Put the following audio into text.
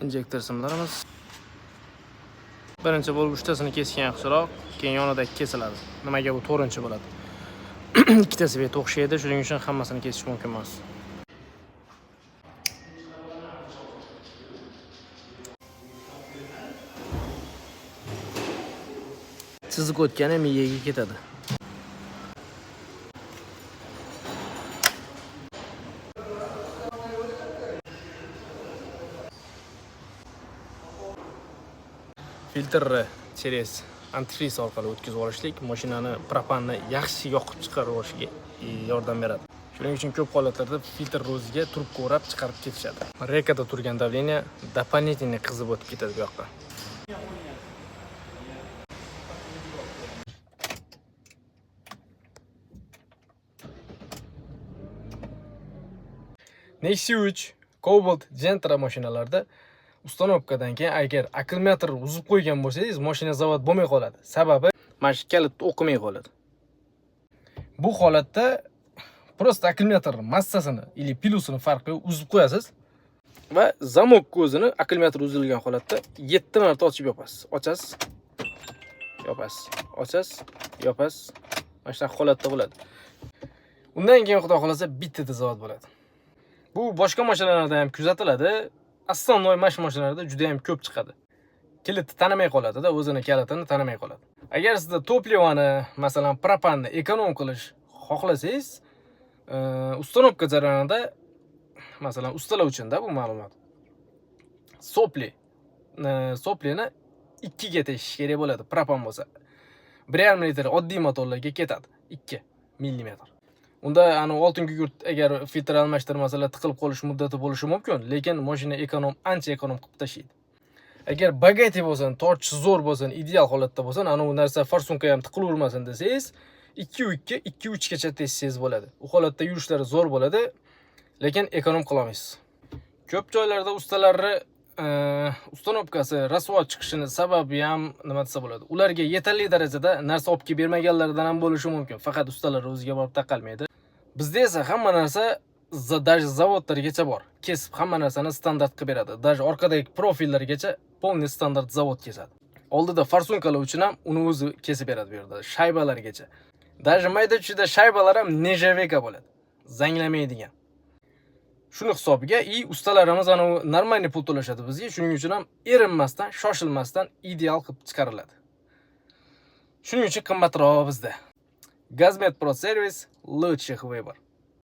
Injektor simlarimiz. Birinchi bo'lib uchtasini kesgan yaxshiroq, keyin yonidagi kesiladi. Nimaga bu to'rtinchi bo'ladi? Ikkitasi bet o'xshaydi, shuning uchun hammasini kesish mumkin emas. Chiziq o'tgani miyaga ketadi. Filtrni через antifriz orqali o'tkazib yuborishlik mashinani propanni yaxshi yoqib chiqarib yuborishiga yordam beradi. Shuning uchun ko'p holatlarda filtr o'ziga trubka o'rab chiqarib ketishadi. Rekada turgan давление дополнительно qizib o'tib ketadi bu yoqqa. Nexia 3, Cobalt, Gentra mashinalarda установка dan keyin agar akkumulyator uzib qo'ygan bo'lsangiz, mashina zavod bo'lmay qoladi. Sababi mana shu kalitni o'qimay qoladi. Bu holatda просто akkumulyator massasini или plyusini farqi yo'q, uzib qo'yasiz va zamok o'zini akkumulyator uzilgan holatda 7 marta ochib yopasiz. Ochasiz, yopasiz, ochasiz, yopasiz. Mana shunaqa holatda bo'ladi. Undan keyin xudo xolasa bittada zavod bo'ladi. Bu boshqa mashinalarda ham kuzatiladi. Основной mana shu mashinalarda juda ham ko'p chiqadi. Kalitni tanimay qoladida, o'zini kalitini tanimay qoladi. Agar sizda топливо ni, masalan, propanni эконом qilish xohlasangiz, установка jarayonida, masalan, ustalar uchun-da bu ma'lumot. Soplini 2 ga teshish kerak bo'ladi, propan bo'lsa. 1,5 litr oddiy motorlarga ketadi, 2 millimetr. Unda ani oltin gugurt agar filtr almashtirmasalar tiqilib qolish muddati bo'lishi mumkin, lekin mashina эконом, ancha эконом qilib tashlaydi. Agar богатый bo'lsin, tortishi zo'r bo'lsin, ideal holatda bo'lsin, anavi narsa форсунка ham tiqilavermasin desangiz, 2.2, 2.3 gacha teshsangiz bo'ladi. U holatda yurishlari zo'r bo'ladi, lekin эконом qila olmaysiz. Ko'p joylarda ustalarni установка si rasvo chiqishini sababi ham nima desa bo'ladi? Ularga yetarli darajada narsa olib kelib bermaganlaridan ham bo'lishi mumkin. Faqat ustalar o'ziga borib taqalmaydi. Bizda esa hamma narsa даже zavodlargacha bor. Kesib hamma narsani standart qilib beradi. Даже orqadagi profillargacha полный standart zavod kesadi. Oldida форсунка lar uchun ham uni o'zi kesib beradi bu yerda, shaybalargacha. Даже mayda chuyda shaybalar ham нержавейка bo'ladi. Zanglamaydigan. Shuni hisobiga и ustalarimiz anavi нормальный pul to'lashadi bizga. Shuning uchun ham erinmasdan, shoshilmasdan ideal qilib chiqariladi. Shuning uchun qimmatroq bizda. Gazmet Pro Service — лучший выбор.